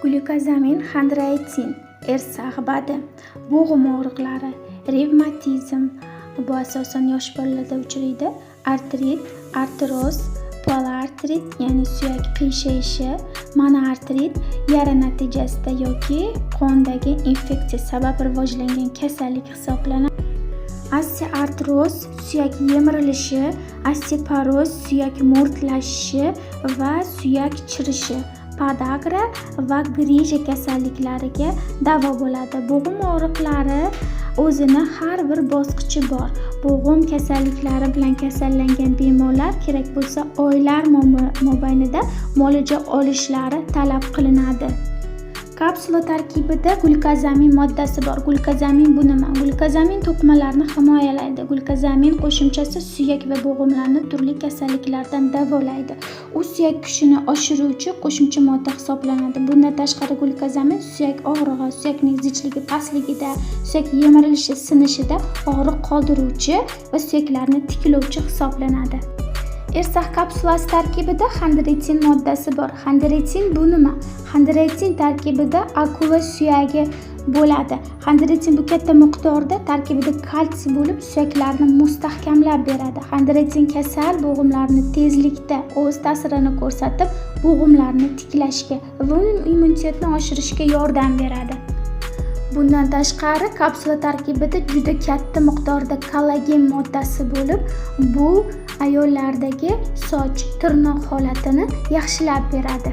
Glyukozamin xondroitin, Ersax BAD, bo'g'im og'riqlari, revmatizm, bu asosan yosh bolalarda uchraydi, artrit, artroz, poliartrit, ya'ni suyak qiyshayishi, monoartrit, yara natijasida yoki qondagi infeksiya sabab rivojlangan kasallik hisoblanadi. Osteoartroz suyak yemirilishi, osteoporoz suyak mo'rtlashishi va suyak chirishi, podagra va grija kasalliklariga davo bo'ladi. Bo'g'im og'riqlari o'zini har bir bosqichi bor. Bo'g'im kasalliklari bilan kasallangan bemorlar kerak bo'lsa oylar mobaynida muolaja olishlari talab qilinadi. Kapsula tarkibida glyukozamin moddasi bor. Glyukozamin bu nima? Glyukozamin to'qimalarni himoyalaydi. Glyukozamin qo'shimchasi suyak va bo'g'imlarni turli kasalliklardan davolaydi. U suyak kuchini oshiruvchi qo'shimcha modda hisoblanadi. Bundan tashqari glyukozamin suyak og'rig'i, suyakning zichligi pastligida, suyak yemirilishi, sinishida og'riq qoldiruvchi va suyaklarni tiklovchi hisoblanadi. Ersax kapsulasi tarkibida xondroitin moddasi bor. Xondroitin bu nima? Xondroitin tarkibida akula suyagi bo'ladi. Xondroitin bu katta miqdorda tarkibida kalsiy bo'lib, suyaklarni mustahkamlab beradi. Xondroitin kasal bo'g'imlarni tezlikda o'z ta'sirini ko'rsatib, bo'g'imlarni tiklashga va immunitetni oshirishga yordam beradi. Bundan tashqari kapsula tarkibida juda katta miqdorda kollagen moddasi bo'lib, bu ayollardagi soch, tirnoq holatini yaxshilab beradi.